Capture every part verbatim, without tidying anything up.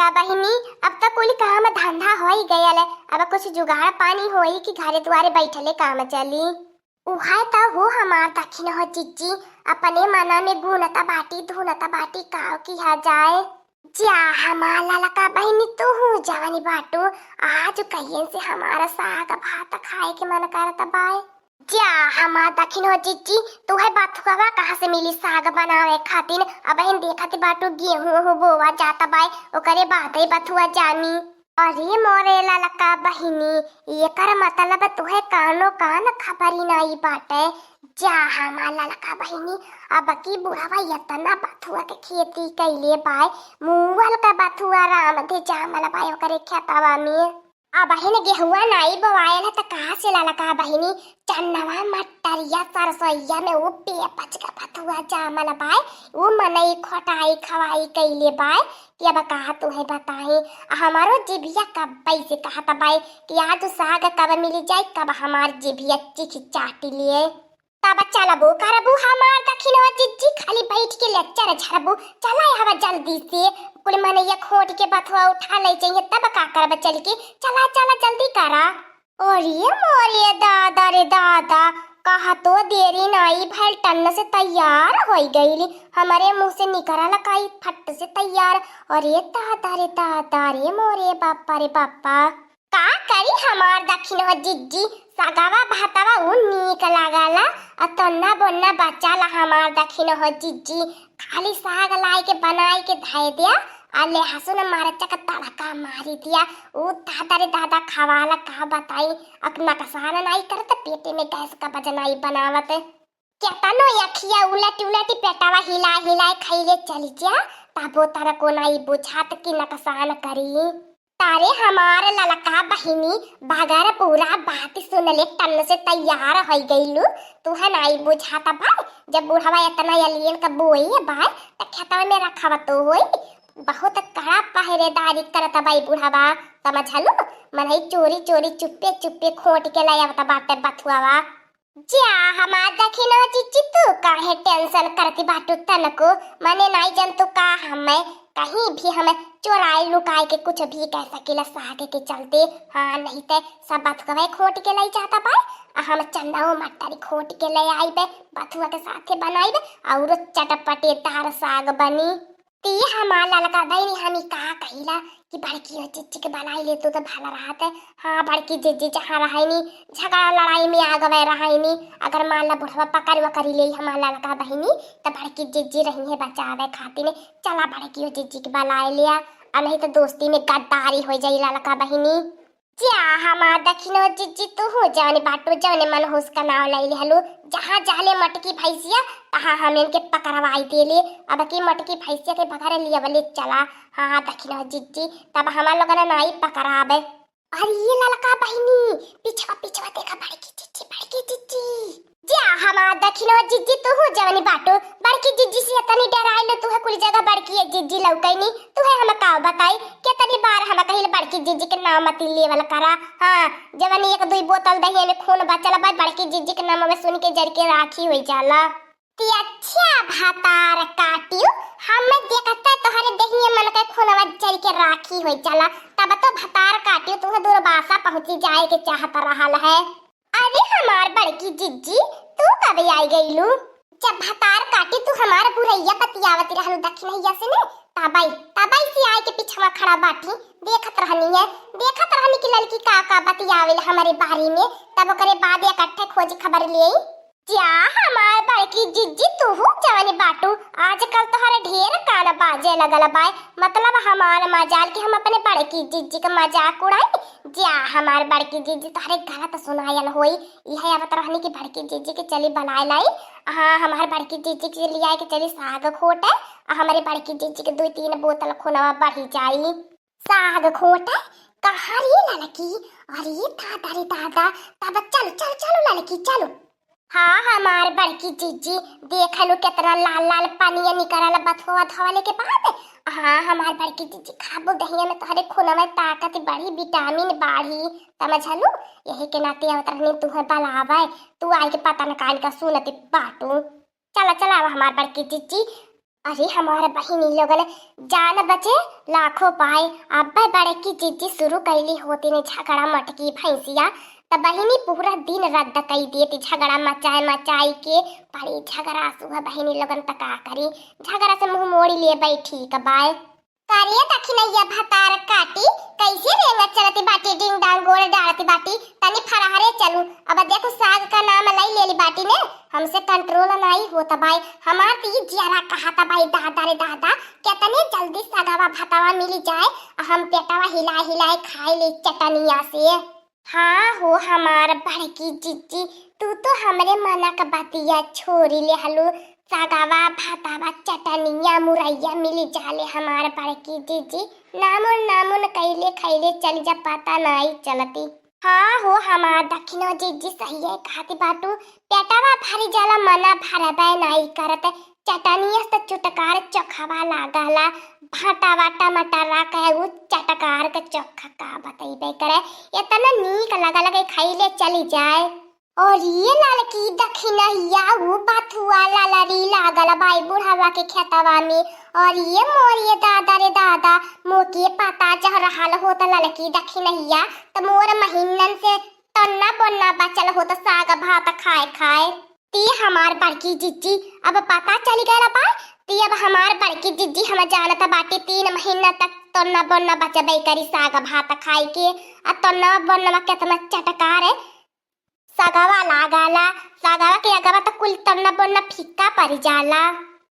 का बहिनी, अब त कुल काम धंधा होइ गयल, अब कुछ जुगाड़ पानी होई कि घरे दुआरे बैठले काम चली। उहै त हो हमार दखिन हो जिज्जी, अपने मना में गुनत बाटी धुनत बाटी, काव किहा जाए। जा हमार ललका बहिनी, तू हूँ जवनी बाटू, आज कहियन से हमारा साग भात खाए के मन करत बाय। जा हमार दखिन हो जिज्जी, तू है बथुआवा कहाँ से मिली साग बनावे खातिर? अबहिन देखत बाटू गेहूँ ओहू बोवा जात बाय, ओकरे बादे बथुआ जामी। अरे मोरे ललका बहिनी, एकर मतलब तुहे कानो कान खबरी नाई बाटे। जा हमार ललका बहिनी, अब की बुढ़वा एतना बथुआ के खेती कइले बाय, मुअल का बथुआ राम दे जामल बाय ओकरे खेतवा में। अबहिन गेहुआ नाई बोआयल है त कहाँ से ललका बहिनी, चन्नवा मटरिया सरसोइया में उ पेपच का बथुआ जामल बाय, उ मनई खोटाई खवाई कइले बाय। कि अब कहा तुहे बताई, आ हमारो जिभिया कब्बे से कहत बाय कि आज साग कब मिली जाए, कब हमार जिभिया चिखी चाटी लिए। तब चलबू करबू हमार दखिन हो जिज्जी, खाली बैठ के लेक्चर झरबू। चला हवा जल्दी से, कुल मनैया खोट के बथुआ उठा ले चाहिए, तब का करब चल के। चला चला जल्दी करा। अरे मोरे दादा रे दादा, कहा तो देरी नाई भइल, टन्न से तैयार होई गईली। हमरे मुँह से निकरल काई फट से तैयार। अरे दादा रे दादा रे मोरे बापा रे बापा। का करी हमार दखिन हो जिज्जी, सगावा भातावा उ नीक लागला, आ तन्ना बोन्ना बचाला हमार दखिन हो जिज्जी। खाली साग लाई के बनाई के धइ दिया, आ लहसुन मरचा का तड़का मारी दिया। उ दादा रे दादा खवाला का बताई, अक नकसान नाई करत, पेटे में गैस का बजनाई बनावत। केतनो अखिया उलटी उलटी पेटवा हिला हिलाए खइले चली जा, तबो तरको नाई बुझात कि नकसान करी। तारे हमार ललका बहिनी, बगर पूरा बात सुनले टन्न से तैयार होइ गइलू। तुहे नाई बुझात बा, जब बुढ़वा एतना अलियन का बोए बा, त खेतवा में रखवा तो होई। बहुत कड़ा पहरेदारी करत बा ई बुढ़वा, समझलू? मनई चोरी चोरी चुप्पे चुप्पे खोट के ले आवत बाटे बथुआवा। जा हमार दखिन हो जिज्जी, तू काहे टेंशन करती बाटू तनको? मने नाई जन तू का हमें कहीं भी हमें चोराई लुकाई के कुछ भी कह सकीला साग के चलते। हाँ, नहीं ते सब बथुआ खोट के ले जाता बाय, आ हम चन्नाओ मट्टरी खोट के ले आईबे, बथुआ के साथे बनाईबे, और चटपटेदार साग बनी। ती हमार ललका बहिनी, हमी का कहिला कि बड़की हो जिज्जी के बनाई ले तू तो भला रहत है। हाँ, बड़की जिज्जी जहाँ रहैनी, झगड़ा लड़ाई में आ गवे रहैनी, अगर मान ला बुढ़वा पकड़ वकड़ी ले हमार ललका बहिनी, त बड़की जिज्जी रही है बचावे खातिर। चला बड़की हो जिज्जी के बुलाए लिया, आ नहीं तो दोस्ती में गद्दारी हो जाई ललका बहिनी। जा हमार दखिन हो जिज्जी, तू हूँ जवने बाटू, जवने मनहूस का नाव लई लिहलू। जहाँ जाले मटकी भैंसिया, तहाँ हम इनके पकड़वाई देले। अब की मटकी भैंसिया के बगरे लियवले चला। हाँ, दखिन हो जिज्जी, तब हमार लोगन नाई पकड़ाबे। अरे ये ललका बहिनी, पिछवा, पिछवा देखा, बड़की जिज्जी, बड़की जिज्जी। जा हमार दखिन हो जिज्जी, तू हूँ जवनी बाटू, बड़की जिज्जी से तनी डराइले, तू है कुल जगह बड़की है जिज्जी लौकैनी, तू है हम का बताई, केतनी बार हम कहिल बड़की जिज्जी के नाम मत लेवल करा। हाँ, जवन एक दुई बोतल दहिया में खून बचल बा, बड़की जिज्जी के नाम में सुन के जर के राखी होई जाला। ती अच्छा भतार काटियो, हम देखते तोहरे दहिया मन के खूनवा जर के राखी होई जाला, तब तो भतार काटियो तुहे दुर्वासा पहुँची जाए के चाहत रहल है। अरे हमार बड़की जिज्जी, तू कब आई गईलू? जब भतार काटी तू हमार बुरैया बतियावत रहलू दखिनैया से ने, तबई, तबई से आए के पिछवा खड़ा बाटी, देखत रहनी है, देखत रहनी कि ललकी का का बतियावेल हमरे बारे में, तब ओकरे बाद इकट्ठे खोज खबर ले। जा हमार बड़की जिज्जी, तू हूँ जवन बाटू, आजकल तोहरे ढेर कान बाजे लगल बाय, मतलब हमार मजाल कि हम अपने बड़की जिज्जी के मजाक उड़ाई। जा हमार बड़की जिज्जी, तोहरे गलत सुनायल होई, इहे आवत रहनी कि बड़की जिज्जी के चली बलाए लाई। हाँ, हमार बड़की जिज्जी के लियाए के चली साग खोटे, आ हमरे बड़की जिज्जी के दुई तीन बोतल खूनवा बढ़ी जाई। साग खोटे? कहाँ रे ललकी? अरे दादा रे दादा, तब चल, चल, चल ललकी, चल। हाँ, हमार बड़की जिज्जी, देख लो केतना लाल लाल पनिया निकरल बथुआ धोवले के बाद। हाँ, हमार बड़की जिज्जी, खाबू दहिया में तोहरे खून में ताकत बढ़ी, विटामिन बढ़ी, समझलू? यही के नाते आवत रहनी तुहे बलावे, तू आई के पता न कान का सुनत बाटू। चला, चला, अब हमार बड़की जिज्जी, अरे हमार बहिनी लोगन, जान बचे लाखों पाए। अब बड़की जिज्जी शुरू कैली होती ने झगड़ा मटकी भैंसिया, त बहिनी पूरा दिन रद्द कई देती झगड़ा मचाए मचाई के। बड़ी झगड़ा सुह बहिनी लोगन, त का करी, झगड़ा से मुंह मोड़ी ले बैठी क बाय। करे दखिनैया भतार काटी, कैसे रेंगत चलती बाटी, डिंग डांग गोड़ डालती बाटी, तनी फरहरे चलू। अब देखो साग का नाम लई लेली बाटी ने, हमसे कंट्रोल नाई होत बाय। हमार त ई जियरा कहत बाय, दादा रे दादा, केतने जल्दी सगवा भतवा मिली जाए, आ हम पेटवा हिलाए हिलाए खाए ले चटनिया से। हाँ हो हमार बड़की जिज्जी, तू तो हमरे मना क बतिया छोड़ी ले हलू। सगवा भतवा चटनिया मुरैया मिली जाले हमार बड़की जिज्जी, नामुन नामुन कैले खैले चली जा, पता नाई चलती। हाँ हो हमार दखिनो जिज्जी, सहिए कहती बाटू, पेटवा भरी जाला, मना भरबे नाई करत। चटनिया से चुटकार चोखवा लागला, भाटावा टमाटरा के उ चटकार के चोखा का बतैबे करे, एतना नीक लागला कि खैले चली जाए। और ये ललकी दखिनैया उ बथुआ ललरी लागल बाई बुढ़वा के खेतवा में। और ये मोर ये दादा रे दादा, मोके पता चल रहल होत ललकी दखिनैया, त मोर महीनन से तन्ना बन्ना बचल होत साग भात खाए खाए। ती हमार बड़की जिज्जी, अब पता चली गयल बा, ती अब हमार बड़की जिज्जी हम जानत बाटी, तीन महीना तक तन्ना बन्ना बचबे करी साग भात खाए के। आ तन्ना बन्ना केतना चटकार है, सगवा लागला, सगवा के अगवा त कुल तन्ना बन्ना फीका पड़ जाला।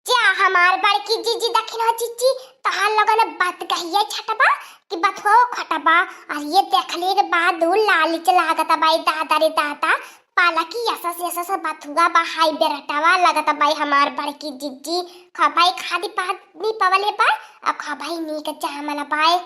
जा हमार बड़की जिज्जी दखिन हो जिज्जी, तहार लोगन बात कहिए छटबा कि बथुआ खटबा। और ये देखले के बाद उ लालिच लागत बाई दादा रे दादा, पालकी ऐसा से ऐसा से बथुआ बा हाई बेरटवा लागत बाई हमार बड़की जिज्जी। खबाई खादी पानी पवले बा, अब खबाई नीक जामल बाई।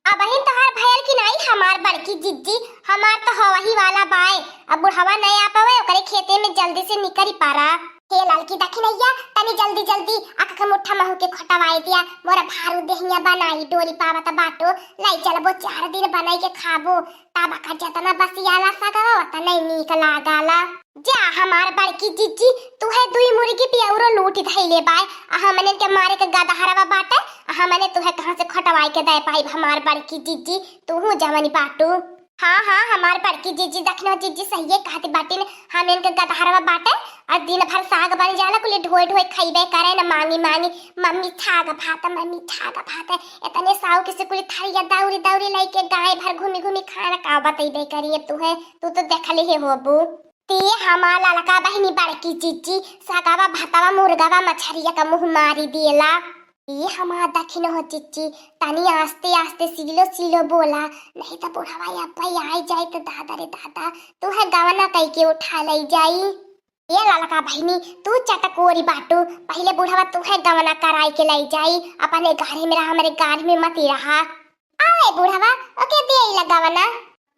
अबहिन तोहार भयल कि नाई हमार बड़की जिज्जी, हमार तो हवही वाला बाय। अब बुढ़वा नहीं आ पावे, ओकरे खेते में जल्दी से निकरी पारा। हे ललकी दखिनैया, तनी जल्दी जल्दी अक के मुट्ठा महू के खटवाई दिया, मोरा भारू देहिया बनाई डोरी पावत बाटो, लाई चलबो चार दिन बनाई के खाबो, तब का जतना बसियाला सगवा ओतना ही नीक लागाला। जा हमार बड़की जिज्जी, तू है दुई मुर्गी पियौरो लूट धैले बाय, आ हमने के मारे के गदहरवा बाटे, आ हमने तुहे कहाँ से खटवाई के दे पाइब हमार बड़की जिज्जी, तू हूँ जवानी बाटू। हाँ, हाँ, हमार बड़की जिज्जी, दखिनो जिज्जी सहिए कहत बाटिन, हम इनके गदहरवा बाटे, और दिन भर साग बन जाला, कुली ढोए ढोए खइबे करे न मांगी मांगी, "मम्मी छाग भात, मम्मी छाग भात।" इतने साउ किसे कुली थरिया दौरी दौरी लइके गाय भर घूमी घूमी खाना का बतइबे करिए तुहे, तू तो देखले हे होबू। ते हमार ललका बहिनी बड़की जिज्जी, सगवा भतवा मुर्गवा मछरिया का मुँह मारी दिएला। ए हमार दखिन हो जिज्जी, तनी आस्ते आस्ते सीलो सीलो बोला, नहीं त बुढ़वा अब्बा आई जाई त दादा रे दादा, तुहे गवना कई के उठा लई जाई। ए ललका बहिनी, तू चटकोरी बाटू, पहिले बुढ़वा तुहे गवना कराई के लई जाई, अपने गाड़ी में रहा, हमरे गाड़ी में मती रहा। आवे बुढ़वा, ओके दे अइला गवना।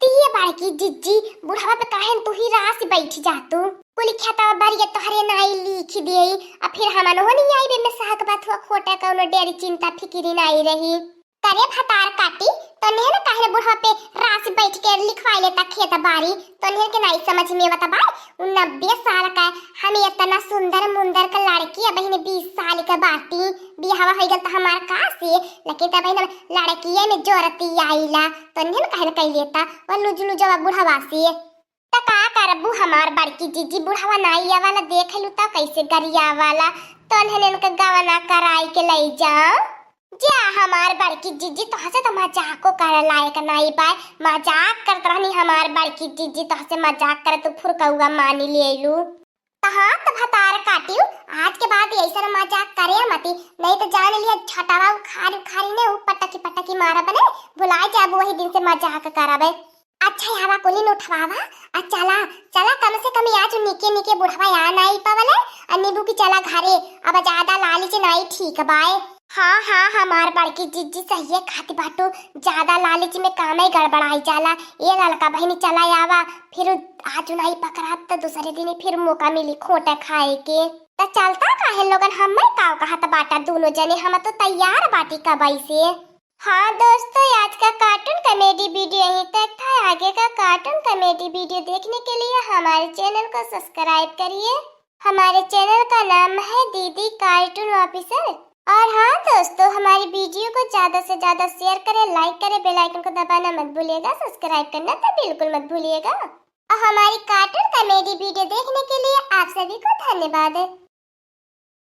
तिये बड़की जिज्जी, बुढ़वा पे काहे न तू ही रास बैठ जातू। कुल खेतवा बरिया तोहरे नाई लिख देई, आ फिर हमन हो नहीं आइबे में साग बथुआ खोटे कौनो डेरी चिंता फिकिरी नाई रही। करे भतार काटी, तो नेहन काहे बुढ़वा पे रास बैठ के लिखवाई लेता खेत बारी, तो नेहन के नाई समझ में आवत बा। उ नब्बे साल का, हम इतना सुंदर मुंदर का लड़की, अबहिन बीस साल का बाटी, बियाहवा होइ गल त हमार का से, लेकिन तब हम लड़किये में जोरती आइला, तो नेहन काहे न कह लेता, वो लुजलुजवा बुढ़वा से। त का करबू हमार बड़की जिज्जी, बुढ़वा नाई आवाला, देख लू त कैसे गरियावाला, तो नेहन इनका गवना कराई के लई जाओ। जा हमार बड़की जिज्जी, तोहसे तो मजाको करे लायक नाई बाय, मजाक करत रहनी हमार बड़की जिज्जी, तोहसे मजाक करे तू फुरकौआ मानी लेलू। त हाँ त भतार काटियो, आज के बाद ऐसन मजाक करे मती, नहीं तो जान लिया झटवा उखारी उखारी ने उ पटकी पटकी मारा बने, भुलाए जाबू वही दिन से मजाक करबे। अच्छा, हवा कुली न उठवावा, आ चला, चला, कम से कम आज निके निके बुढ़वा आ नाई पवले, आ नींबू की चला घरे, अब ज्यादा लालच नाई ठीक बाय। हाँ, हाँ, हमार बड़की जिज्जी सहिए खाती बाटू, ज्यादा लालच में कामे गड़बड़ाई जाला। ए ललका बहिनी चला आवा, फिर आज नाई पकड़ाब त दूसरे दिन फिर मौका मिली खोटा खाए के। त चलता काहे लोगन, हमें का कहत बाटा दोनों जने, हम तो तैयार बाटी कबई से। हाँ दोस्तों, आज का कार्टून कॉमेडी वीडियो यहीं तक था। आगे का कार्टून कॉमेडी वीडियो देखने के लिए हमारे चैनल को सब्सक्राइब करिए। हमारे चैनल का नाम है दीदी कार्टून ऑफिसर। और हाँ दोस्तों, हमारी वीडियो को ज्यादा से ज्यादा शेयर करें, लाइक करें, बेल आइकन को दबाना मत भूलिएगा, सब्सक्राइब करना तो बिल्कुल मत भूलिएगा। और हमारी कार्टून कॉमेडी वीडियो देखने के लिए आप सभी को धन्यवाद है।